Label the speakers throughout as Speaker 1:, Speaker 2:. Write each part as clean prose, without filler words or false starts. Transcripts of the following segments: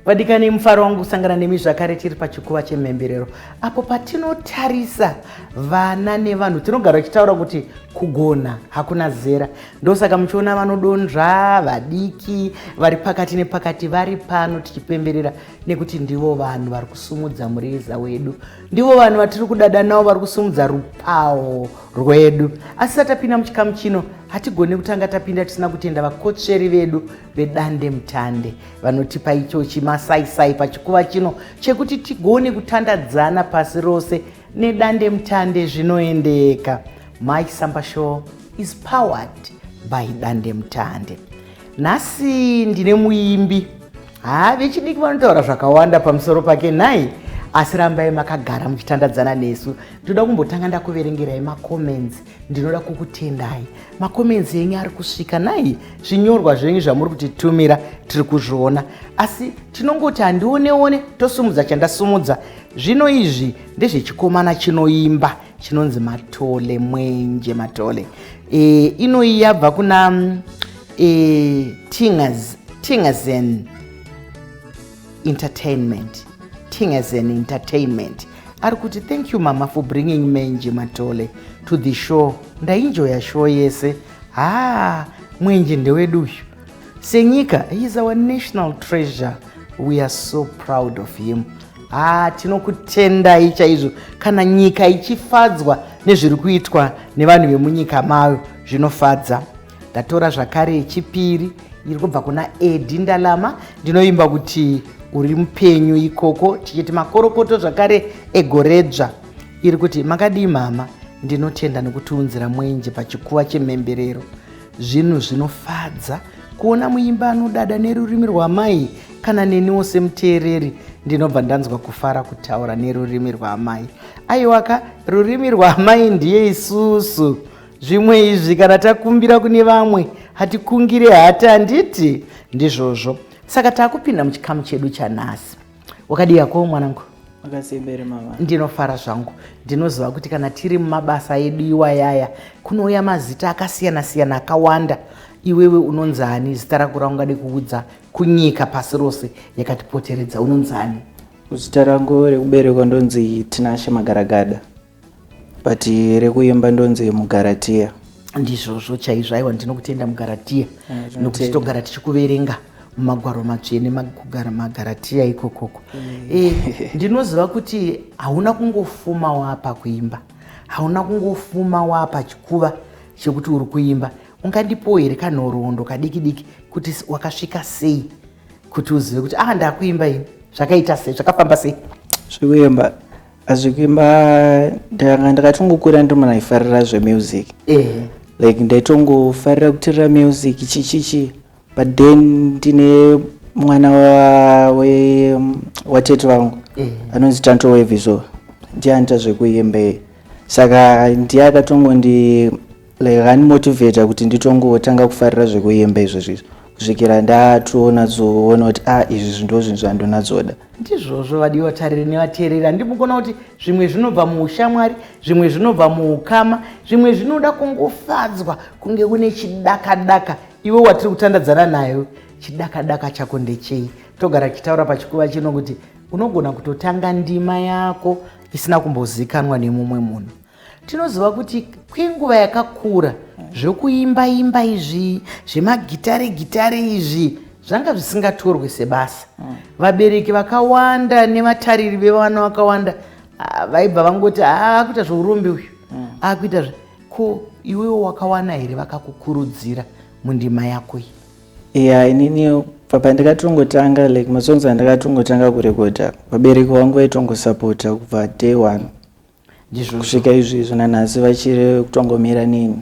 Speaker 1: Vadikani, mufaro wangu kusangana nemi zvakare tiri pachikuva chemhemberero, apo patinotarisa vana nevanhu. Tinogara tichitaura kuti kugona hakuna zera, ndosaka muchiona vanodonzva, vadiki, vari pakati nepakati vari pano tichipemberera, nekuti ndivo vanhu vari kusumudza mureza wedu, ndivo vanhu vatiri kudada navo, vari kusumudza rupawo rwedu. Asi satapinda muchikamu chino, hatigoni kutanga tapinda tisina kutenda vakotsveri vedu vedande mutande vanotipa icho chimasaisai pachikuva chino chekuti tigone kutandadzana pasi rose nedande mutande. Zvinoendeka. Mike Samba Show is powered by Dande Mutande. Nhasi ndine muimbi. Ha, vechidiki vanotaura zvakawanda pamusoro pake nhai, asi rambai makagara muchitandadzana nesu. Ndinoda kumbotanga ndakuverengerai macomments. Ndinoda kukutendai, macomments enyu ari kusvika nhai. Zvinyorwa zvenyu zvamuri kutitumira tiri kuzviona, asi tinongoti handioneone, tosumudza chandasumudza. Zvino izvi ndezvechikomana chinoimba chinonzi Matole, Mwenje Matole. Inoyi yabva kuna Tingazen Entertainment. Tingazen Entertainment ari kuti, "Thank you, mama, for bringing Menje Matole to the show. Ndaenjoya show yese." Ha, Mwenje ndewedu uyu senyika. He is our national treasure. We are so proud of him. Ha, tinokutendai chaizvo. Kana nyika ichifadzwa nezviri kuitwa nevanhu vemunyika mayo, zvinofadza. Ndatora zvakare yechipiri iri kubva kuna Edi Ndalama. Ndinoimba kuti uri mupenyu ikoko, tichiti makorokoto zvakare egoredzva. Iri kuti, "Makadii mama? Ndinotenda nekutiunzira Mwenje pachikuva chemhemberero. Zvinhu zvinofadza kuona muimba anodada nerurimi rwamai. Kana neniwo semuteereri ndinobva ndanzwa kufara kutaura nerurimi rwaamai." Aiwaka, rurimi rwaamai ndiye isusu. Zvimwe izvi kana takumbira kune vamwe, hatikungire hati, handiti ndizvozvo? Saka taakupinda muchikamu chedu chanhasi. Wakadiyako mwanangu?
Speaker 2: Makasembere, mama.
Speaker 1: Ndinofara zvangu. Ndinoziva kuti kana tiri mumabasa edu iwayaya, kunouya mazita akasiyana-siyana akawanda. Iwewe unonzani? Zita rako raungade kuudza kunyika pasi rose yakatipoteredza, unonzani?
Speaker 2: Zita rangu rekuberekwa ndonzi Tinashe Magaragada, but rekuimba ndonzi Mugaratiya.
Speaker 1: Ndizvozvo chaizvo. Aiwa, ndinokutenda Mugaratiya, nokuti togara tichikuverenga mumagwaro matsvene, kugara Magaratiya ikokoko. Ndinoziva kuti hauna kungofuma wapa kuimba, hauna kungofuma wapa chikuva chekuti uri kuimba. Ungandipowo here kanhoroondo kadiki diki kuti wakasvika sei kuti uzive kuti ah, ndakuimba ini? Zvakaita sei? Zvakafamba sei?
Speaker 2: Zvekuimba, azvekuimba, ndanga ndakatongokura ndiri munhu aifarira zvemusic. Like ndaitongofarira kuteerera music, chichichi, but then ndine mwana watete vangu anonzi Tanto Weviso, ndiye anoita zvekuimba. Saka ndiye akatongondi like akandimotivheta kuti nditongotanga kufarira zvekuimba izvozvo izvo, kusvikira ndatonatsoona kuti ah, izvi ndo zvinhu zvandonatsoda.
Speaker 1: Ndizvozvo, vadiwa tariri nevateereri. Handimukona kuti zvimwe zvinobva muushamwari, zvimwe zvinobva muukama, zvimwe zvinoda kungofadzwa kunge une chidakadaka. Iwe watiri kutandadzana nayo, chidakadaka chako ndechei? Togara tichitaura pachikuva chino kuti unogona kutotanga ndima yako isina kumbozikanwa nemumwe munhu. Tinoziva kuti kwenguva yakakura zvokuimba imba izvi, zvemagitare gitare izvi, zvanga zvisingatorwe sebasa. Vabereki vakawanda nevatariri vevana vakawanda, ah, vaibva vangoti, "Ah, akuita zveurombe uyu, akuita zve." Ko iwewo wakawana here vakakukurudzira mundima yako iyi?
Speaker 2: Ya, inini pandakatongotanga, like masongs andakatongotanga kurekodha, vabereki vangu vaitongosapota kubva day one
Speaker 1: Ndizvozvo.
Speaker 2: Kusvika izvizvo nanhasi vachiri kutongomira neni.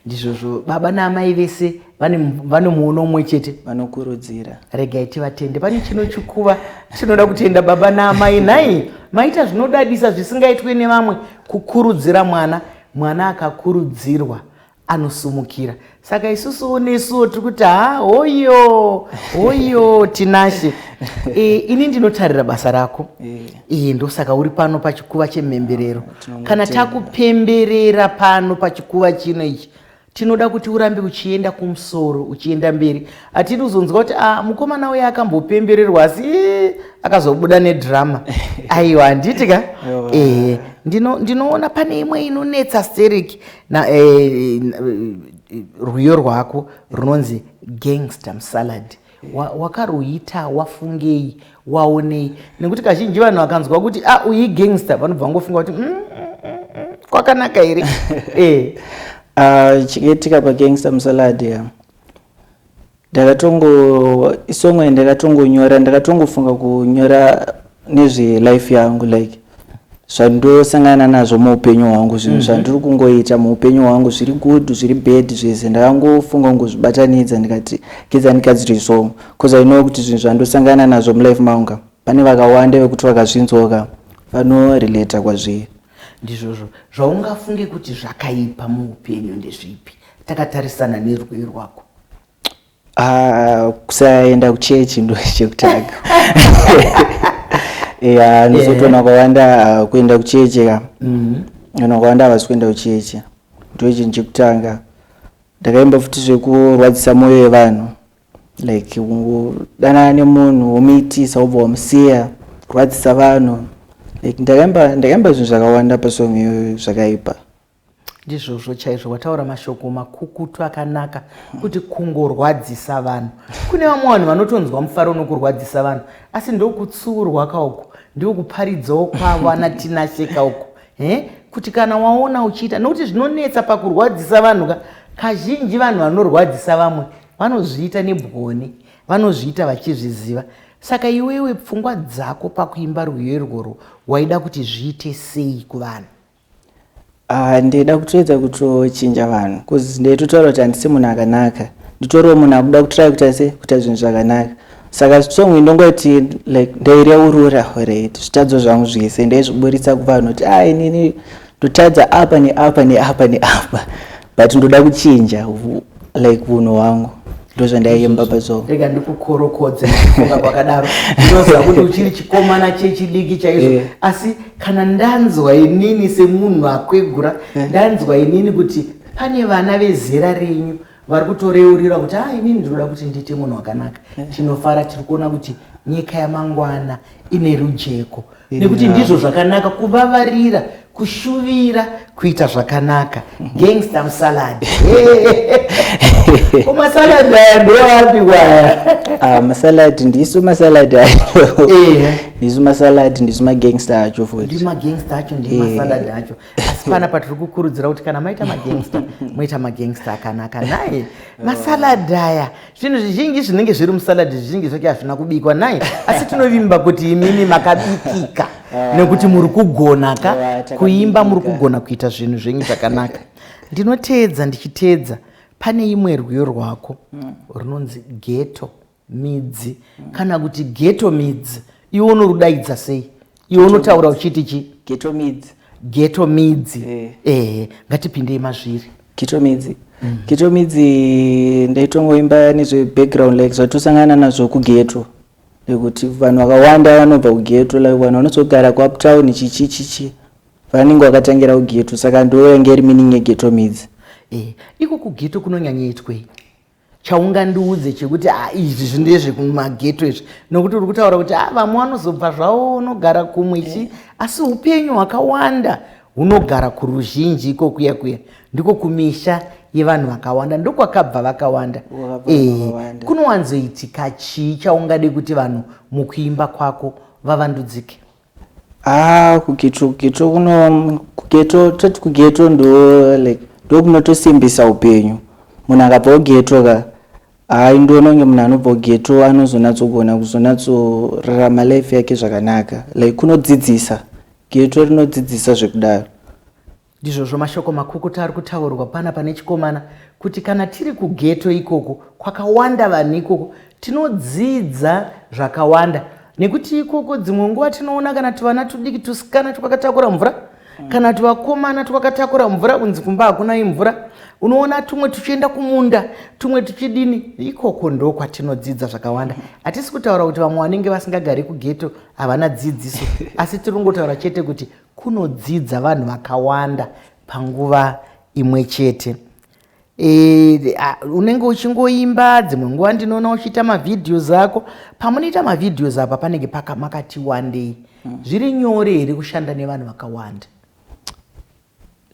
Speaker 1: Ndizvozvo, baba naamai vese vane muono umwe chete.
Speaker 2: Vanokurudzira.
Speaker 1: Regai tivatende. Pane chino chikuva chinoda kutenda baba naamai nhai. Maita zvinodadisa zvisingaitwe nevamwe, kukurudzira mwana. Mwana akakurudzirwa anosumukira. Saka isusuwo nesuwo tiri kuti, ha, hoyo hoyo Tinashe. Ini ndinotarira basa rako. Ndosaka uri pano pachikuva chemhemberero. Kana
Speaker 2: Tinongotenda.
Speaker 1: Takupemberera pano pachikuva chino ichi. Tinoda kuti urambe uchienda kumusoro, uchienda mberi. Hatidi kuzonzwa kuti ah, mukomana uye akambopembererwa asi akazobuda nedrama. Aiwa, handiti ka? Eh, ndinoona pane imwe inonetsa stereki na rwiyo rwako runonzi Gangster Salad. Wakaruita wafungei, waonei? Nekuti kazhinji vanhu vakanzwa kuti ah, uyi gangster, vanobva vangofunga kuti kwakanaka here?
Speaker 2: Chikaitika paGangster Musalad, ya, ndakatongo isong yandakatongonyora, ndakatongofunga kunyora nezvelife yangu, like zvandosangana nazvo muupenyu hwangu, zvinhu zvandiri kungoita muupenyu hwangu, zviri good, zviri bad, zvese ndakangofunga kungozvibatanidza, ndikati gedza ndigadzire song, because I know kuti zvinhu zvandosangana nazvo mulife mangu, pane vakawanda vekuti vakazvinzwoka vanorelata kwazviri.
Speaker 1: Ndizvozvo. Zvaungafunge kuti zvakaipa muupenyu ndezvipi, takatarisana nerwiyo rwako?
Speaker 2: Ah, kusaenda kuchechi ndo chekutanga. Ya, ndozotona kwawanda kuenda kuchechi ka, vanhu vakawanda havasi kuenda kuchechi, ndo chinhu chekutanga. Ndakaimba futi zvekurwadzisa mwoyo yevanhu, like kungodanana nemunhu, womuitisa, wobva wamusiya, kurwadzisa vanhu. Like ndakaimba zvinhu zvakawanda pasong iyoyo zvakaipa.
Speaker 1: Ndizvozvo chaizvo. Wataura mashoko makukutu akanaka kuti kungorwadzisa vanhu. Kune vamwe vanhu vanotonzwa mufaro nokurwadzisa vanhu, asi ndokutsuurwa kauku, ndokuparidzawo kwavo ana Tinashe kauku, kuti kana waona uchiita, nokuti zvinonetsa pakurwadzisa vanhu ka, kazhinji vanhu vanorwadzisa vamwe vanozviita nebwoni, vanozviita vachizviziva. Saka iwewe, pfungwa dzako pakuimba rwiyo irworwo, waida kuti zviite sei kuvanhu?
Speaker 2: Ah, ndida kutoedza kutochinja vanhu, because ndaitotaura kuti handisi munhu akanaka, nditoriwo munhu akuda kutry kuita se kuita zvinhu zvakanaka. Saka song indongoti like ndaireurura, alright, zvitadzo zvangu zvese ndaizviburitsa kuvanhu kuti ah, inini ndotadza apa neapa neapa neapa, but ndoda kuchinja like unhu hwangu. Ndozvandaiimba pasong.
Speaker 1: Rega ndikukorokodze nekufunga kwakadaro. Ndinoziva kuti uchiri chikomana chechidiki chaizvo, asi kana ndanzwa inini semunhu akwegura, ndanzwa inini kuti pane vana vezera renyu vari kutoreurira kuti ah, inini ndinoda kuti ndiite munhu wakanaka, tinofara. Tiri kuona kuti nyika yamangwana ine rujeko, nekuti ndizvo zvakanaka kuvavarira kushuvira kuita zvakanaka. Gangster Musalad, ko masalad aya ndewapi kwaya?
Speaker 2: Ah, masalad ndisu, masalad acho ndisu, masalad ndisu, magangster acho futi.
Speaker 1: Ndimagangster acho, ndimasalad acho. Asi panapa tiri kukurudzira kuti kana maita magangster, moita magangster akanaka. Naye masalad aya, zvinhu zvizhinji zvinenge zviri musalad, zvizhinji zvacho hazvina kubikwa naye, asi tinovimba kuti imimi makabikika, nekuti muri kugona ka kuimba, muri kugona kuita zvinhu zvenyu zvakanaka. Ndinoteedza, ndichiteedza, pane imwe rwiyo rwako runonzi Ghetto Midzi, kana kuti Ghetto Midzi. Iwe unorudaidza sei? Iwe unotaura uchiti chi?
Speaker 2: Ghetto Midzi.
Speaker 1: Ghetto Midzi. Ehe, ngatipindei mazviri.
Speaker 2: Ghetto Midzi. Ghetto Midzi ndaitongoimba nezvebackground, like zvatosangana nazvo kughetto, nekuti vanhu vakawanda vanobva kughetto, like vanhu vanozogara kuuptown, chichi chichi, vanenge vakatangira kughetto. Saka ndo yange iri meaning yeghetto midzi.
Speaker 1: Iko kughetto kunonyanyoitwei chaungandiudze chekuti ah, izvi ndezvekumaghetto izvi? Nokuti uri kutaura kuti ah, vamwe vanozobva zvavo unogara kumwe chi, asi upenyu hwakawanda hunogara kuruzhinji iko kuya kuya, ndiko kumisha yevanhu vakawanda, ndokwakabva vakawanda.
Speaker 2: Kwakabva vakawanda.
Speaker 1: Kunowanzoitika chii chaungade kuti vanhu mukuimba kwako vavandudzike?
Speaker 2: Ah, kughetto kuno, kughetto, toti kughetto ndo like ndo kunotosimbisa upenyu. Munhu akabva kughetto ka, hai, ndoona kunge munhu anobva kughetto anozonatsogona kuzonatsorarama life yake zvakanaka. Like kunodzidzisa, ghetto rinodzidzisa zvekudaro.
Speaker 1: Ndizvozvo, mashoko makukutu ari kutaurwa pana pane chikomana kuti kana tiri kughetto ikoko kwakawanda vanhu ikoko, tinodzidza zvakawanda, nekuti ikoko dzimwe nguva tinoona kana tuvana tudiki tusikana twakatakura mvura, kana tuvakomana twakatakura mvura, kunzi kumba hakuna imvura. Unoona tumwe tuchienda kumunda, tumwe tuchidini. Ikoko ndo kwatinodzidza zvakawanda. Hatisi kutaura kuti vamwe vanenge vasingagari kughetto havana dzidziso, asi tiri kungotaura chete kuti kunodzidza vanhu vakawanda panguva imwe chete. Unenge uchingoimba, dzimwe nguva ndinoona uchiita mavideos ako. Pamunoita mavideos apa panenge makati wandei. Zviri nyore here kushanda nevanhu vakawanda?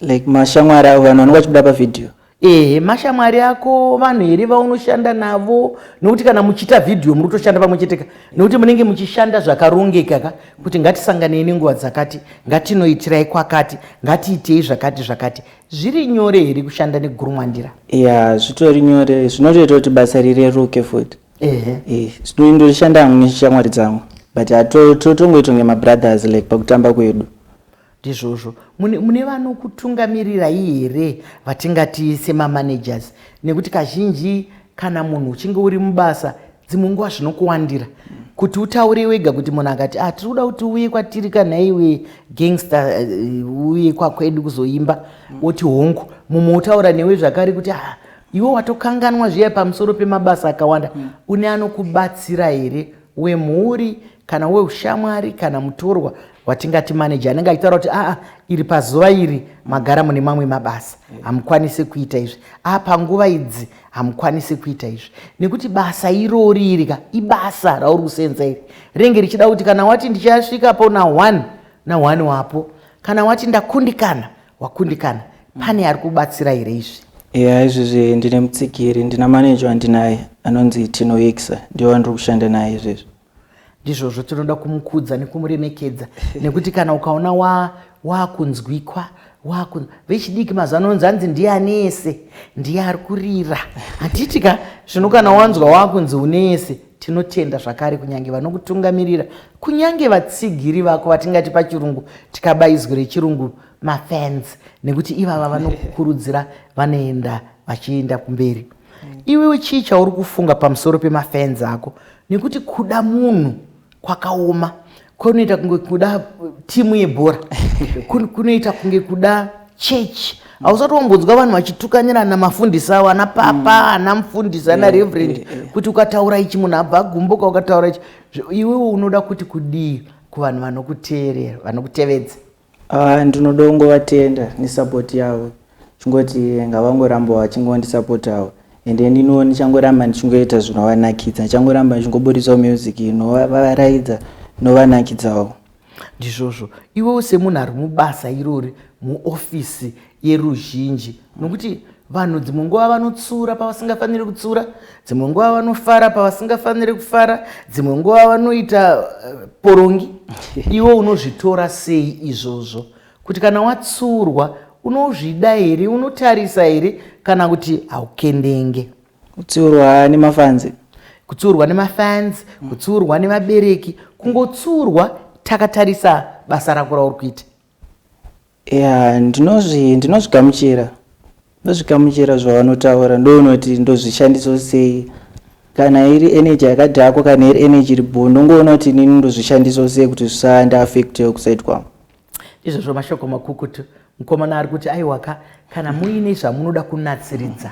Speaker 2: Like mashamwari avo, vanhu vanenge vachibuda pavhidhiyo?
Speaker 1: Ehe, mashamwari ako, vanhu here vaunoshanda navo? Nokuti kana muchiita vhidhiyo muri kutoshanda pamwe chete ka, nekuti munenge muchishanda zvakarongeka ka, kuti ngatisanganei nenguva dzakati, ngatinoitirai kwakati, ngatiitei zvakati zvakati. Zviri nyore here kushanda negurumwandira?
Speaker 2: Ya, zvitori nyore, zvinotoita kuti basa rireruke futi. Ndoshanda hangu neshamwari dzangu, but totongoita kunge mabrothers, like pakutamba kwedu.
Speaker 1: Ndizvozvo. Mune vanokutungamirirai here vatingati semamanagers? Nekuti kazhinji kana munhu uchinge uri mubasa, dzimwe nguva zvinokuwandira kuti utaure wega, kuti munhu akati, "Ah, tiri kuda kuti uye kwatiri kana iwe gangster, uye kwakwedu kuzoimba," woti hongu. Mumwe wotaura newe zvakare kuti, "Ah, iwe watokanganwa zviya," pamusoro pemabasa akawanda. Une anokubatsira here, wemhuri kana weushamwari kana mutorwa, watingati manager, anenge achitaura kuti, "Aa, iri pazuva iri magara mune mamwe mabasa, hamukwanisi kuita izvi. A, panguva idzi hamukwanisi kuita izvi," nekuti basa irori iri ka, ibasa rauri kusenza iri, rinenge richida kuti kana wati ndichasvikapo na1 na1 wapo, kana wati ndakundikana, wakundikana. Pane ari kubatsira here izvi?
Speaker 2: Ya, izvezvi ndine mutsigiri, ndina manager wandinaye anonzi Tino Xa, ndiye wandiri kushanda naye izvezvi.
Speaker 1: Ndizvozvo, tinoda kumukudza nekumuremekedza, nekuti kana ukaona wakunzwikwa wa vechidiki mazuva anonzi, hanzi ndiye anese, ndiye ari kurira, handiti ka? Zvino kana wanzwa wakunzi unese, tinotenda zvakare kunyange vanokutungamirira, kunyange vatsigiri vako, vatingati pachirungu, tikaba izwi rechirungu, mafans, nekuti ivava vanokukurudzira, vanoenda vachienda kumberi. Iwewe chii chauri kufunga pamusoro pemafans ako? Nekuti kuda munhu kwakaoma, kunoita kunge kuda timu yebhora, kunoita kunge kuda chechi. Hausati wambonzwa vanhu vachitukanirana, mafundisi avo, ana papa, ana mufundisi, ana reverend, kuti ukataura ichi munhu abva agumbuka, ukataura ichi. Iwewe unoda kuti kudii kuvanhu vanokuteerera, vanokutevedza?
Speaker 2: Ah, ndinoda kungovatenda nesupport yavo, chingoti ngavangoramba vachingondisupportawo, ende ndino ndichangoramba ndichingoita zvinovanakidza, ndichangoramba ndichingobuditsawo music inovavaraidza, inovanakidzawo.
Speaker 1: Ndizvozvo. Iwewo semunhu ari mubasa irori, muofisi yeruzhinji, nokuti vanhu dzimwe nguva vanotsura pavasingafaniri kutsura, dzimwe nguva vanofara pavasingafaniri kufara, dzimwe nguva vanoita porongi, iwe unozvitora sei izvozvo, kuti kana watsurwa unozvida here, unotarisa here, kana kuti haukendenge?
Speaker 2: Kutsiurwa nemafans?
Speaker 1: Kutsurwa nemafans, kutsurwa nevabereki, kungotsurwa takatarisa basa rako rauri kuita.
Speaker 2: Ya, ndinozvigamuchira, ndozvigamuchira zvavanotaura, ndoonoti ndozvishandisawo sei. Kana iri energy yakadhakwa, kana iri energy iri bho, ndongoona kuti inini ndozvishandisawo sei kuti zvisandiafectewo kuside kwangu.
Speaker 1: Izvozvo mashoko makukutu. Mukomana ari kuti aiwaka, kana muine zvamunoda kunatsiridza,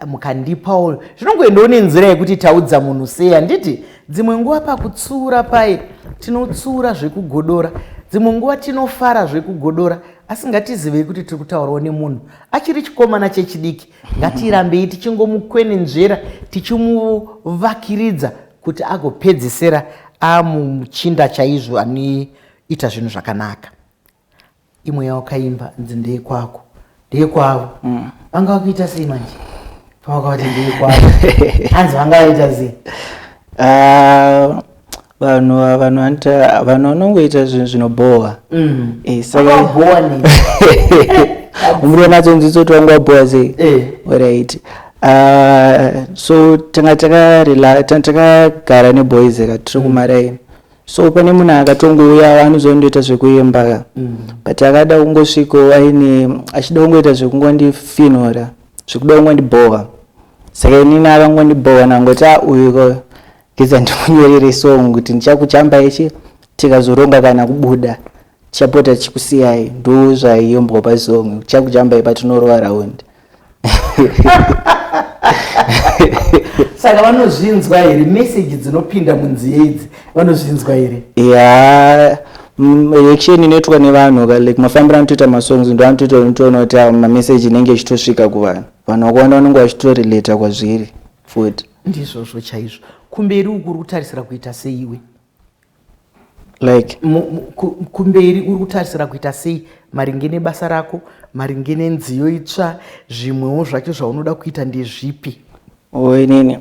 Speaker 1: mukandipawo. Zvinongoendawo nenzira yekuti taudza munhu sei, handiti? Dzimwe nguva pakutsura paye tinotsura zvekugodora, dzimwe nguva tinofara zvekugodora, asi ngatizivei kuti tiri kutaurawo nemunhu achiri chikomana chechidiki. Ngatirambei tichingomukwenenzvera, tichimuvakiridza kuti agopedzesera amuchinda chaizvo anoita zvinhu zvakanaka. Imwe yawakaimba nzi "Ndeyekwako ndeyekwavo". Vanga vakuita sei manje pavakavati ndeyekwavo? Hanzi vanga vaita sei?
Speaker 2: Ah, vanhu vanoita, vanhu vanongoita zvinhu zvinobhowa. Saka
Speaker 1: Vakabhowa nei?
Speaker 2: Umuri kuti wanga wabhowa sei? Alright. So tanga takagara neboys ka, tiri kumaraini, so pane munhu akatongouya anozondoita zvekuimba ka, but akada kungosvikawo aine achida kungoita zvekungondifinura, zvekuda kungondibhowa. Saka inini akangondibhowa, nangoti, "A, uyu ko geza ndimunyorere song kuti ndichakuchamba ichi, tikazoronga kana kubuda tichapota tichikusiyai." Ndo zvaiimbwa pasong, "Tichakuchambai patinorova raundi."
Speaker 1: Saka vanozvinzwa here meseji dzinopinda munziye idzi? Vanozvinzwa here?
Speaker 2: Ya, reaction inoitwa nevanhu ka, like mafambiro anotoita masongs ndo anotoita unotoona kuti mameseji inenge ichitosvika kuvanhu. Vanhu vakawanda vanenge vachitorelata kwazviri futi.
Speaker 1: Ndizvozvo chaizvo. Kumberi uku uri kutarisira kuita sei iwe?
Speaker 2: Like
Speaker 1: Kumberi uri kutarisira kuita sei maringe nebasa rako, maringe nenziyo itsva, zvimwewo zvacho zvaunoda kuita ndezvipi?
Speaker 2: Oh, inini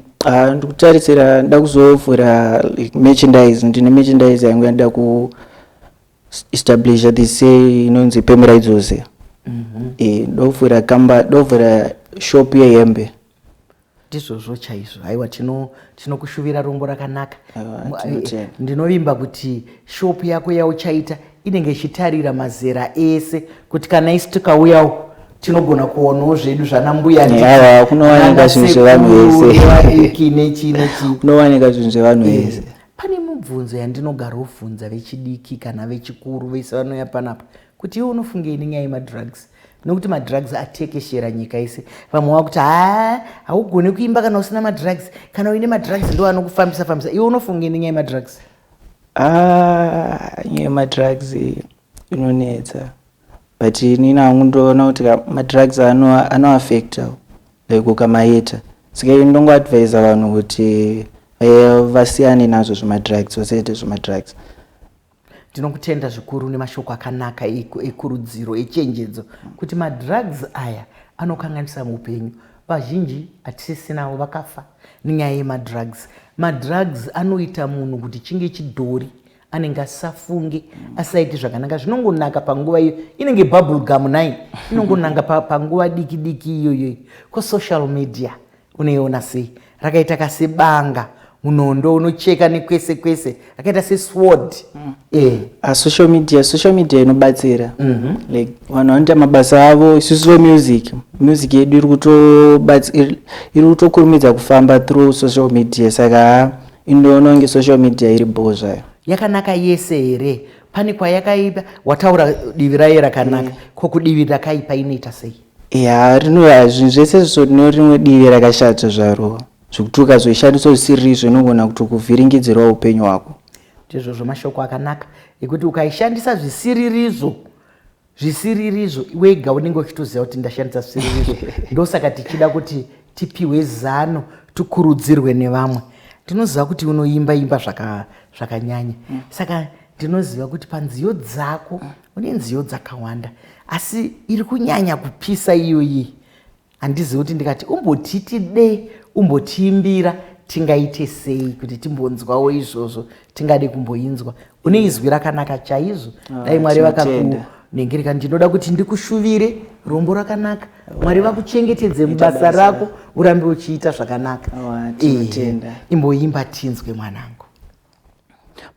Speaker 2: ndikutarisira nda kuzovhura like, merchandise. Ndine merchandise yangu yandida ku establisha this year inonzi Pemera Idzose. Eh, ndovhura kamba, ndovhura shop yehembe.
Speaker 1: Ndizvozvo chaizvo. Haiwa, tinokushuvira rombo rakanaka.
Speaker 2: Aiwa, tinotenda.
Speaker 1: Ndinovimba kuti shopu yako yauchaita inenge ichitarira mazera ese, kuti kana isu tikauyawo tinogona kuonawo zvedu zvana mbuya ndiki,
Speaker 2: Aiwa, kunowanikwa
Speaker 1: nana
Speaker 2: zvinhu zvevanhu
Speaker 1: sekuru,
Speaker 2: vese.
Speaker 1: nevadiki, nechii nechii.
Speaker 2: Kunowanika zvinhu zvevanhu vese.
Speaker 1: Pane mubvunzo yandinogarovhunza vechidiki kana vechikuru vese vanouya panapa, kuti iwe unofungei nenyaya yemadrugs? Nokuti madrugs atekeshera nyika yese. Vamwe vakuti ha, haugone kuimba kana usina madrugs, kana uine madrugs ndo anokufambisa fambisa. Iwe unofungei nenyaya yemadrugs?
Speaker 2: Ah, nyaya yemadrugs inonetsa, but inini hangu ndoona kuti madrugs anoaffecta like ukamaita. Saka ini ndongoadvisa vanhu kuti vasiyane nazvo zvemadrugs, vasaite zvemadrugs.
Speaker 1: Ndinokutenda zvikuru nemashoko akanaka ekurudziro, echenjedzo, kuti madrugs aya anokanganisa muupenyu. Vazhinji hatisisinawo vakafa nenyaya yemadrugs. Madrugs anoita munhu kuti chinge chidhori, anenge asafunge, asaiti zvakanaka. Zvinongonaka panguva iyo, inenge bubble gum nai, inongonaka panguva diki diki iyoyo. Ko social media unoiona sei? Rakaita kasebanga, munondo unocheka nekwese kwese, rakaita sesword.
Speaker 2: Social media inobatsira. Like vanhu vanoita mabasa avo. Isusu vemusic, music yedu iri kutokurumidza kufamba through social media. Saka indoona kunge social media iri bho zvayo.
Speaker 1: Yakanaka yese here? Pane kwayakaipa? Wataura divi rayo rakanaka, ko kudivi rakaipa inoita sei?
Speaker 2: Ya, rino zvinhu zvese zvo rino rimwe divi rakashata zvaro, zvekuti ukazoishandisa zvisiri izvo inogona kutokuvhiringidzirawo upenyu hwako.
Speaker 1: Ndizvozvo, mashoko akanaka ekuti ukaishandisa zvisiririzvo, zvisiririzvo, wega unenge uchitoziva kuti ndashandisa zvisiririzvo. Ndosaka tichida kuti tipiwe zano, tikurudzirwe nevamwe. Ndinoziva kuti unoimba imba zvakanyanya, saka ndinoziva kuti panziyo dzako une nziyo dzakawanda, asi iri kunyanya kupisa iyoyi. Handizivi kuti ndikati umbotiti de umbotiimbira, tingaite sei kuti timbonzwawo izvozvo? Tingade kumboinzwa. Une izwi rakanaka chaizvo.
Speaker 2: Ah,
Speaker 1: Dai Mwari
Speaker 2: tinotenda.
Speaker 1: vakakunengereka. Ndinoda kuti ndikushuvire rombo rakanaka, Mwari vakuchengetedze
Speaker 2: Ita
Speaker 1: mubasa
Speaker 2: basa.
Speaker 1: rako, urambe uchiita zvakanaka.
Speaker 2: Awa, tinotenda.
Speaker 1: Imboimba tinzwe, mwanangu.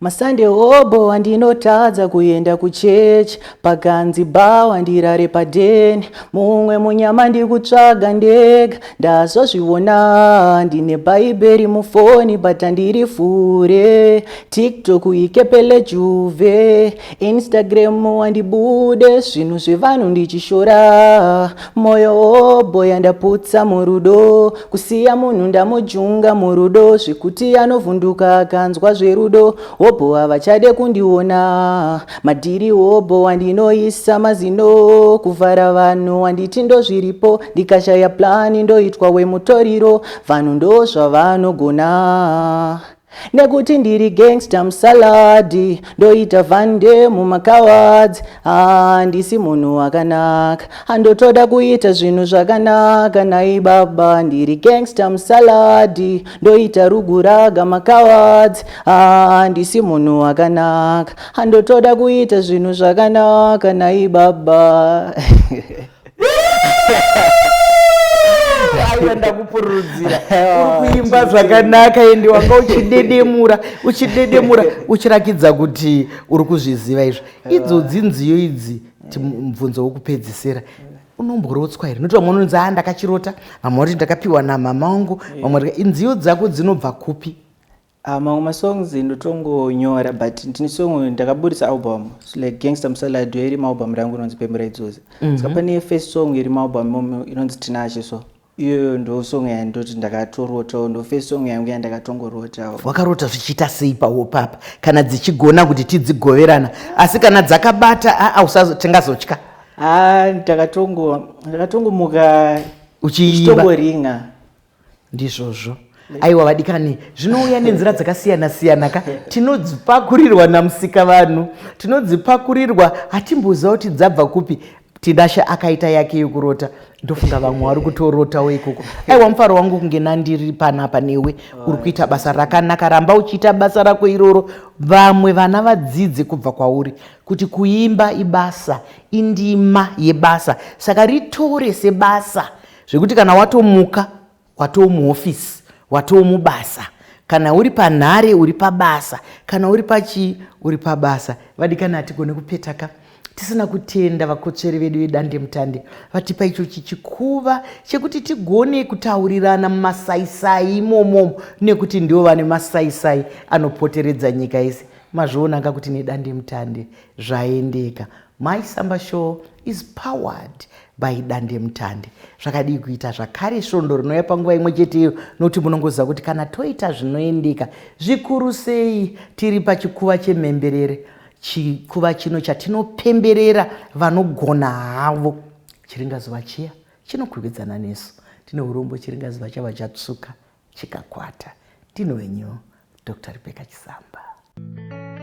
Speaker 2: Masande obo andinotadza kuenda kuchechi, pakanzi bhawa ndirare padheni, mumwe munyama ndikutsvaga ndega. Ndazozviona ndine Bhaibheri mufoni, but handiri fure. TikTok ikepele juve, Instagram wandibude zvinhu zvevanhu ndichishora. Moyo obo yandaputsa murudo, kusiya munhu ndamujunga murudo, zvekuti anovhunduka akanzwa zverudo. Hobo havachade kundiona madhiri, hobo wandinoisa mazino kuvhara vanhu, wanditi ndozviripo. Ndikashaya plani ndoitwa wemutoriro, vanhu ndo zvavanogona nekuti ndiri gangster musaladi, ndoita vhande mumakawadzi. Handisi munhu wakanaka, handotoda kuita zvinhu zvakanaka. Nai baba, ndiri gangster musaladi, ndoita ruguraga makawadzi. Handisi munhu wakanaka, handotoda kuita zvinhu zvakanaka. Nai baba.
Speaker 1: Aiwa, ndakupururudzira. Uri kuimba zvakanaka, ende wanga uchidedemura, uchidedemura, uchirakidza kuti uri kuzviziva izvo. Idzodzi nziyo idzi, mubvunzo wokupedzisira, unomborotswa here? Nokuti vamwe unonzi, a, ndakachirota, vamwe vati ndakapiwa namama wangu, vamwe nziyo dzako dzinobva kupi?
Speaker 2: Mamwe masongs ndotongonyora, but ndine song ndakaburitsa album, so like Gangster Musalad iri mualbum rangu inonzi Pembera Idzozi. Saka pane first song iri mualbum imomo inonzi Tinashe. So iyoyo ndo song yandoti ndakatorotawo, ndo first song yangu yandakatongorotawo.
Speaker 1: Wakarota zvichiita sei pawopapa, kana dzichigona kuti tidzigoverana? Asi kana dzakabata, aa, tingazotya.
Speaker 2: Ah, ndakatongomuka.
Speaker 1: Uchiimba. Ndizvozvo. Aiwa vadikani, zvinouya nenzira dzakasiyana siyana ka. Tinodzipakurirwa namusika vanhu, tinodzipakurirwa hatimboziva kuti dzabva kupi. Tinashe akaita yake yekurota, ndofunga vamwe vari kutorotawo ikoko. Aiwa, mufaro wangu kunge nandiri panapa newe. Uri kuita basa rakanaka, ramba uchiita basa rako iroro, vamwe vana vadzidze kubva kwauri kuti kuimba ibasa, indima yebasa, saka ritore sebasa zvekuti kana watomuka watoo muhofisi, watoo mubasa, kana uri panhare uri pabasa, kana uri pachii uri pabasa. Vadikani, hatigone kupetaka tisina kutenda vakotsveri vedu vedandemutande vatipa ichochi chikuva chekuti tigone kutaurirana mumasaisai imomomo, nekuti ndivo vane masaisai anopoteredza nyika yese. Mazvionaka kuti nedandemutande zvaendeka. My Samba Show is powered by Dandemutande. Zvakadii kuita zvakare svondo rinouya panguva imwe cheteyo, nokuti munongoziva kuti kana toita zvinoendeka zvikuru sei tiri pachikuva chemhemberere, chikuva chino chatinopemberera vanogona havo. Chiringazuva chiya chinokwikwidzana nesu, tine urombo chiringazuva chava chatsvuka chikakwata. Ndino wenyu Dr. Rebecca Chisamba.